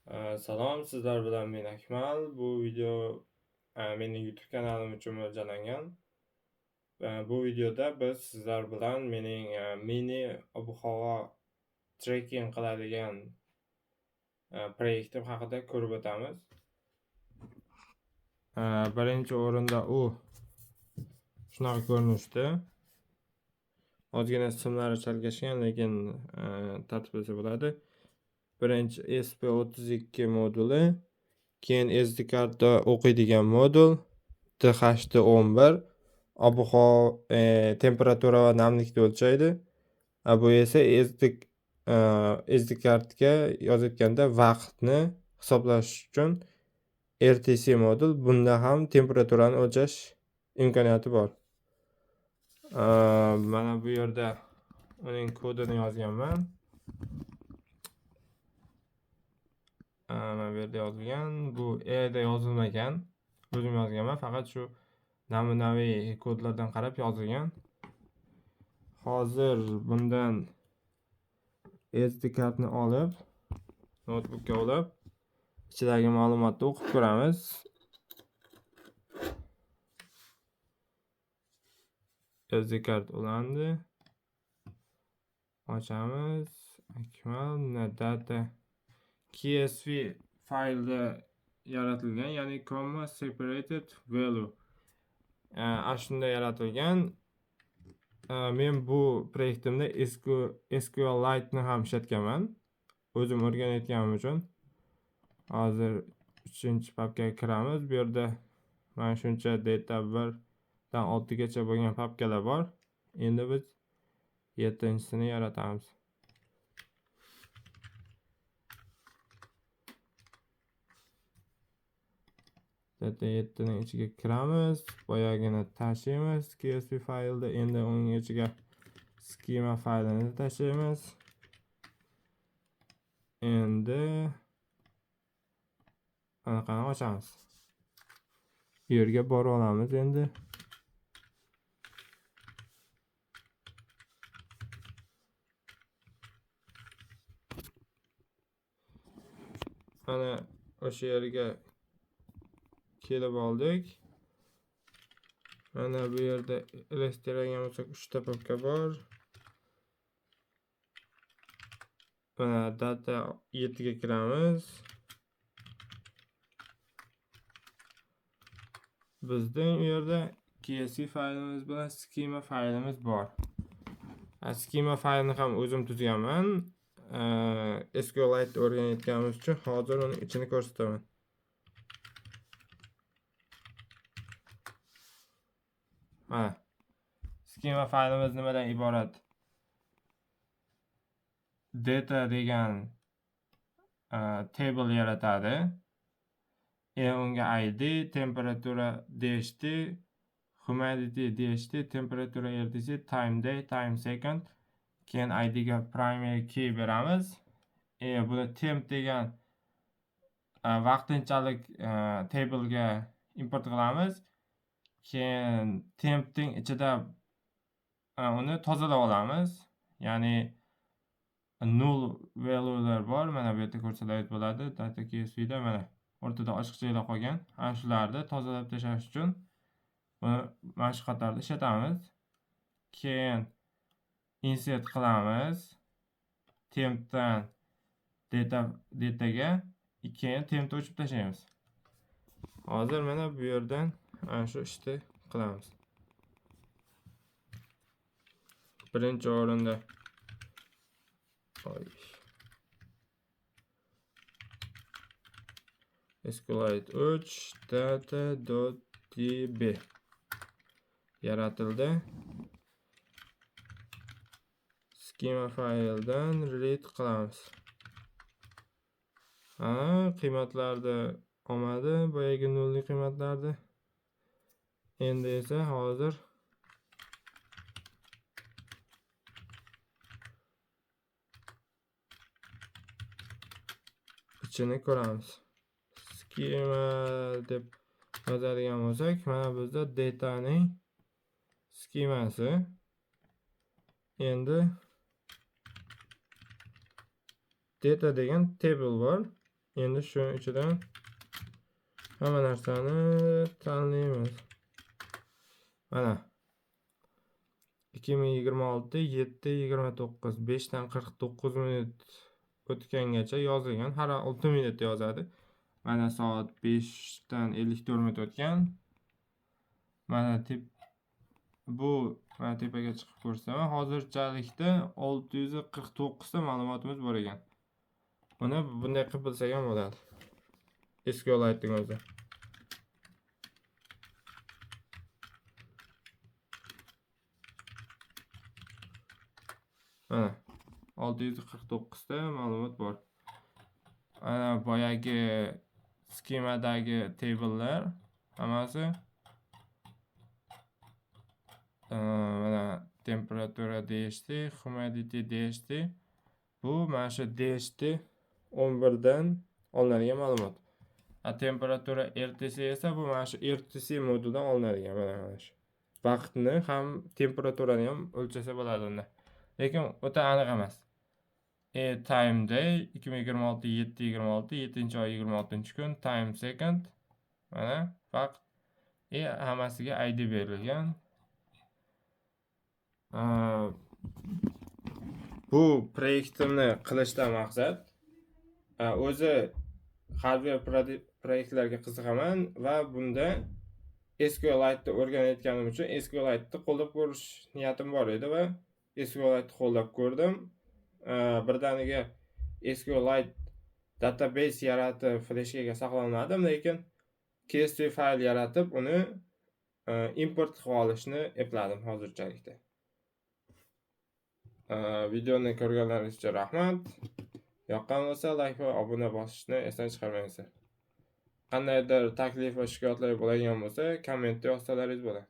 Salom, sizlar bilan men Akmal. Bu video mening YouTube kanalim uchun mo'ljallangan. Bu videoda biz sizlar bilan mening mini ob-havo tracking qiladigan proyektim haqida ko'rib o'tamiz. Birinchi o'rinda u shunaqa ko'rinishda. Ozgina simlari chalkashgan, lekin tartiblasa bo'ladi. Birinchi SP32 moduli, keyin SD karta o'qiydigan modul, DHT11 ob-havo, temperatura va namlikni o'lchaydi. Bu esa SD kartga yozayotganda vaqtni hisoblash uchun RTC modul, bunda ham temperaturani o'lchash imkoniyati bor. Mana bu yerda uning kodini yozganman. Mana bu yerda yozilgan, bu E da yozilmagan. O'zim yozganman, faqat shu namunaviy kodlardan qarab yozilgan. Hozir bundan SD kartni olib, notebookka olib, ichidagi ma'lumotni o'qib ko'ramiz. SD kart ulandi. Ochamiz. Akmal data KSV faylda yaratilgan, ya'ni comma separated value. Ana shunda yaratilgan. Men bu proyektimda SQLite ni ham ishlatganman. O'zim o'rganayotganim uchun. Hozir 3-papkaga kiramiz. Bu yerda mana shuncha data 1 dan 6 gacha bo'lgan papkalar bor. Endi biz 7-sini yaratamiz. Data 7 ning ichiga kiramiz. Boyagini tashlaymiz KSV faylda. Endi uning ichiga schema faylini tashlaymiz. Endi anaqani ochamiz. Bu yerga borib olamiz endi. Mana o'sha yerga kelib oldik. Mana bu yerda ls bo'lsak 3 ta papka bor. Mana data 7 ga kiramiz. Bizning u yerda KSV faylimiz bilan schema faylimiz bor. Schema faylini ham o'zim tuzganman. SQLite o'rganayotganimiz uchun hozir uning ichini ko'rsataman. Mana schema faylimiz nimadan iborat? Data degan table yaratadi. Unga ID, temperatura DHT, humidity DHT, temperatura RTC, time day, time second. Keyin ID ga primary key beramiz. Buni temp degan vaqtinchalik table'ga import qilamiz. Keyin tempning ichida uni tozalab olamiz. Ya'ni null value'lar bor. Mana bu yerda ko'rsalar bo'ladi. Data KSV da mana o'rtada ochiqchalar qolgan. Ana shularni tozalab tashlash uchun buni mana shu qatorda ishlatamiz. Keyin insert qilamiz. Tempdan dataga, keyin tempni o'chirib tashlaymiz. Hozir mana bu yerdan ana shu ishni qilamiz. Birinchi o'rinda SQLite 3 data.db yaratildi. Schema fayldan read qilamiz. Qiymatlarni olmadi, boyagi nolli qiymatlarni. Endi esa hozir ichini ko'ramiz. Schema deb yozadigan bo'lsak, mana bizda dataning schemasi. Endi data degan table bor. Endi shuni ichidan hamma narsani tanlaymiz. Mana 2026 7:29 5 dan 49 minut o'tgangacha yozilgan. Har 6 minutda yozadi. Mana soat 5 dan 54 minut o'tgan. Mana bu mana tepaga chiqib ko'rsataman. Hozirchalikda 649 ta ma'lumotimiz bor ekan. Buni bunday qilib bilsak ham bo'ladi. SQLite'ning o'zi. Mana 649 ta ma'lumot bor. Ana boyagi skemadagi tablelar hammasi. Mana temperatura DHT, humidity DHT. Bu mana shu DHT 11 dan olinadigan ma'lumot. Temperatura RTC esa bu mana shu RTC moduldan olinadigan mana shu. Vaqtni ham temperaturani ham o'lchasa bo'ladi unda. Lekin o'ta aniq emas. Time day 2026 7:26 7-oy 26-kun time second mana vaqt. Hammasiga ID berilgan. Bu proyektimni qilishdan maqsad o'zi hardware proyektlarga qiziqaman va bunda SQLite'ni o'rganayotganim uchun SQLite'ni qo'llab ko'rish niyatim bor edi va SQLite'ni qo'llab ko'rdim. Birdaniga SQLite database yaratib fleshkaga saqlanmadim, lekin CSV fayl yaratib uni import qilib olishni epladim hozirchalikda. Videoni ko'rganlaringiz uchun rahmat. Yoqqan bo'lsa like va obuna bosishni esdan chiqarmanglar. Qandaydir taklif va shikoyatlar bo'ladigan bo'lsa, kommentda yozsalaringiz bo'ladi.